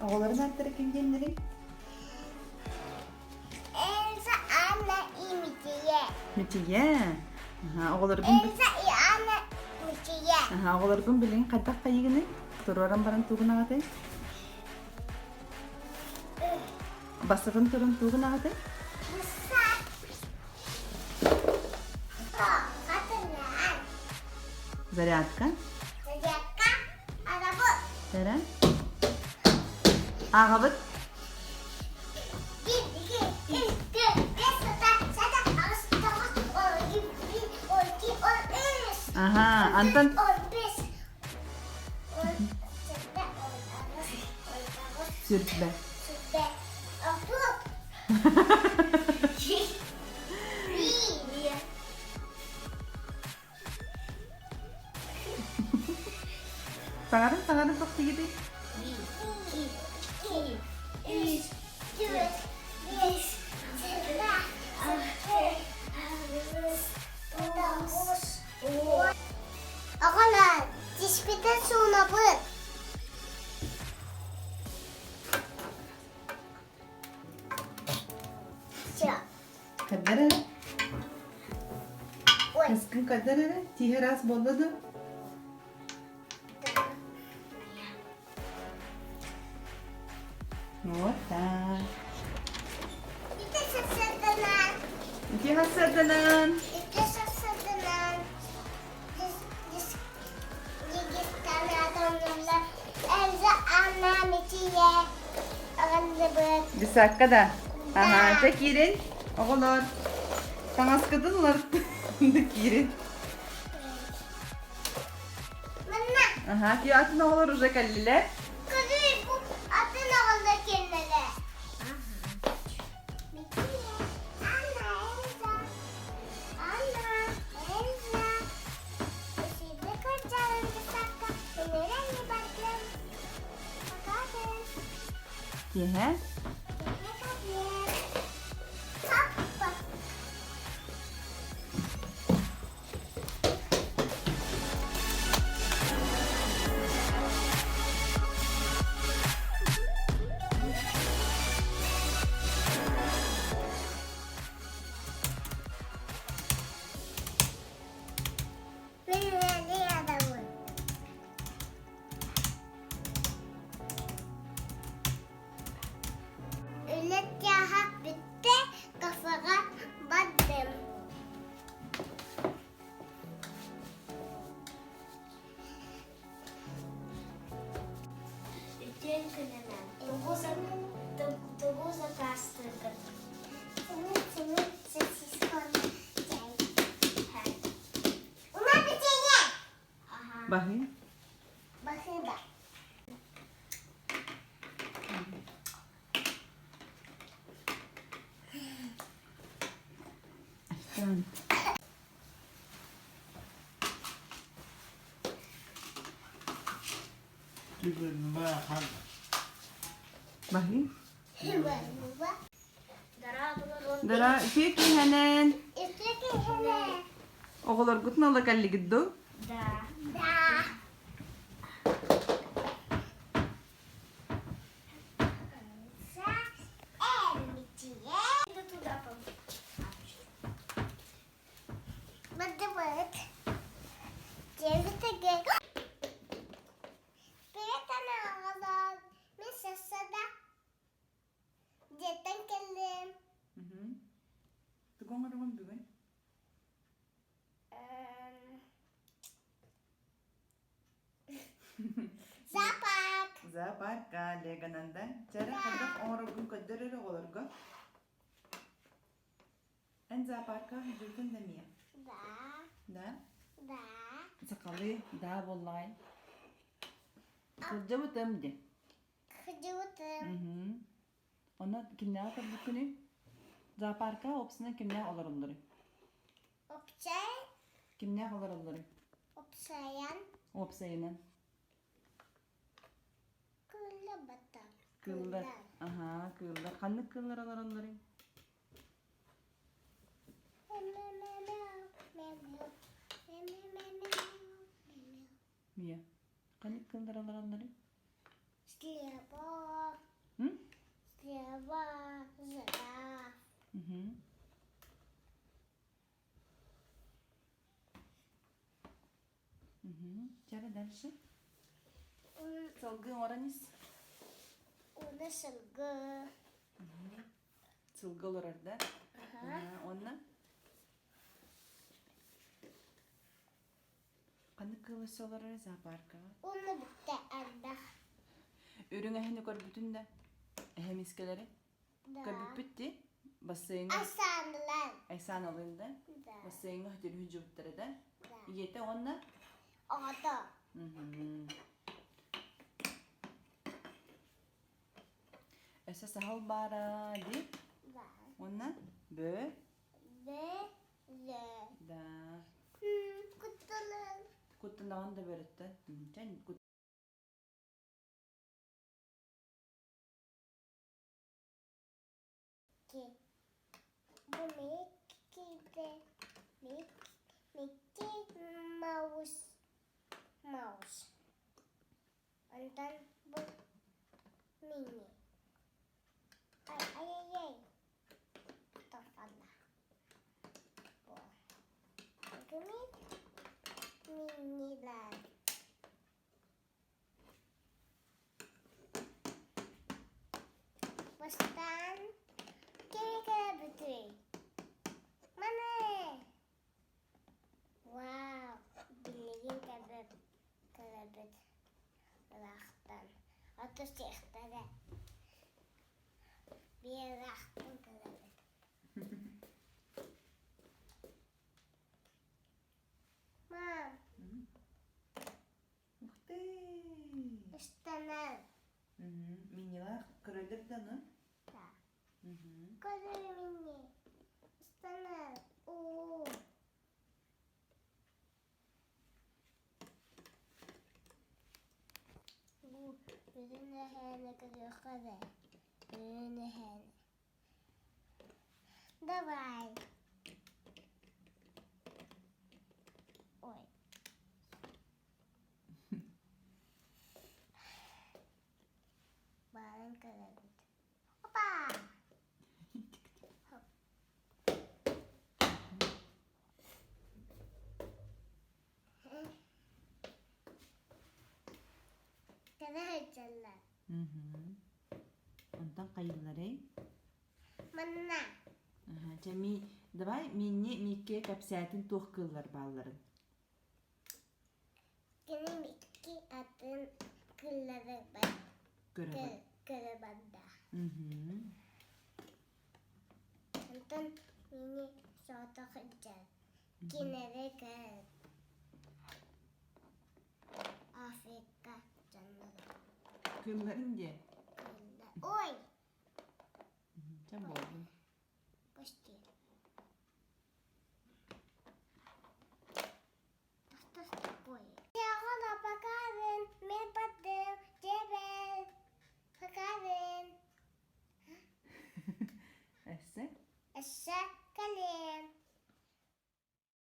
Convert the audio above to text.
Оҕолорун ааттара ким диэннэрий? Эльза, Анна и Мития. Мития. Аха, оҕолоргун Эльза и Анна Мития. Аха, оҕолоргун билигин хайдах хайыгыный? Туруоран баран тугун аҕатай? Бастатан туран тугун аҕатай? Зарядка. Зарядка. Арабыт. Эрэ. Ааҕабыт. Аха, Антон. Сүрбэ. Саҥарын саҥарын тохтуйдуй. Оҕолор, тиспитин суунабыт. Каддар эрэ. Кыскын каддар эрэ. Тииһэ ыраас буолла да? Вот так. Ити сарсыарданан. Ити сарсыарданан. Десакка да? Аха, чэ киирин, оҕолор. Таҥаскытын уларыттын киирин. Аха, атын оҕолор уже кэллилэр. Атын оҕолор кэллилэр. Киэһэ? Үлэ чааһа бүттэ, кафеҕа бардым. Үтүөн күнүнэн тугу заказтыыргын? Баһыы. Баһыыба. Баһыы. Дара, үтүө киэһэнэн. Үтүө киэһэнэн. Оҕолоргутун ыла кэллигит дуу? Да. Да. Дьиэттэн кэллим. Тугу оҥороҕун бүгүн? Зоопарк. Зоопарка Легананда. Чэрэ хайдах оҥороргун көрдөр эрэ оҕолорго. Эн зоопарка сылдьыбытын да эмиэ? Да. Да? Да. Сахалыы да буоллаҕай. Сылдьыбытым дии. Сылдьыбытым. Онно кимнээҕи көрбүккүнүй? Зоопарка опсунан кимнээх олороллоруй? Опсай. Кимнээх олороллоруй? Опсайан. Уопсайынан. Кыыллар батта. Кыыллар. Аһаа, кыыллар. Ханнык кыыллар олороллоруй? Мия. Ханнык кыыллар олороллоруй? Слепок. Чара дальше. Сылгы оҥорон ис. Уна сылгы. Сылгы олорор да? Уонна? Ханнык кыыл өссө олорор зоопаркаҕа? Уонна бүттэ элбэх. Үрүҥ эһэни көрбүтүн да? Эһэ мискэлэри? Да. Көрбүппүт дии? Бассейҥа Айсаанылар. Айсаналыын да? Да. Бассейҥа хөтөлүһү дьубуттара да? Да. Ийэтэ уонна? Оҕото. Өссө саһыл баара дии? Да. Уонна бөө? Б Л. Да. Кутталын. Куттанаҕын да бөрөттөн. Чэн Ки. Бу Микки Мик Микки Маус Маус. Онтон бу Мини. Ай ай-ай-ай. Тофана. Бу. Минилар. Бастаан киһи бүтүй. Маны! Вау! Билигин кэлбит кэлэбит ыраахтан. Ото сиэхтэрэ. Биир ыраахтан кэлэбит. Мам! Ух ты! Ыстанар. Минилаах көрөлөр да ону? Да. Көрөр мини. Ыстанар. Уу. Бу үрүн эһээни көрүөххэ эрэ. Үрүн эһээни. Давай. Ой. Баарын көрөбүт. Опа! Хоп. Кэлэ сылдьаллар. Онтон хайыыларый? Манна. Чэ, ми, давай Минни Микки кэпсээтин туох кыыллар баалларын. Кини Микки атын кыыллары бар Көрө көрө барда. Онтон мини соҕотох сылдьар. Кинилэри көр. Африка дьонноро. Кыылларын диэн? Кыыллар. Ой! Чэ буоллун.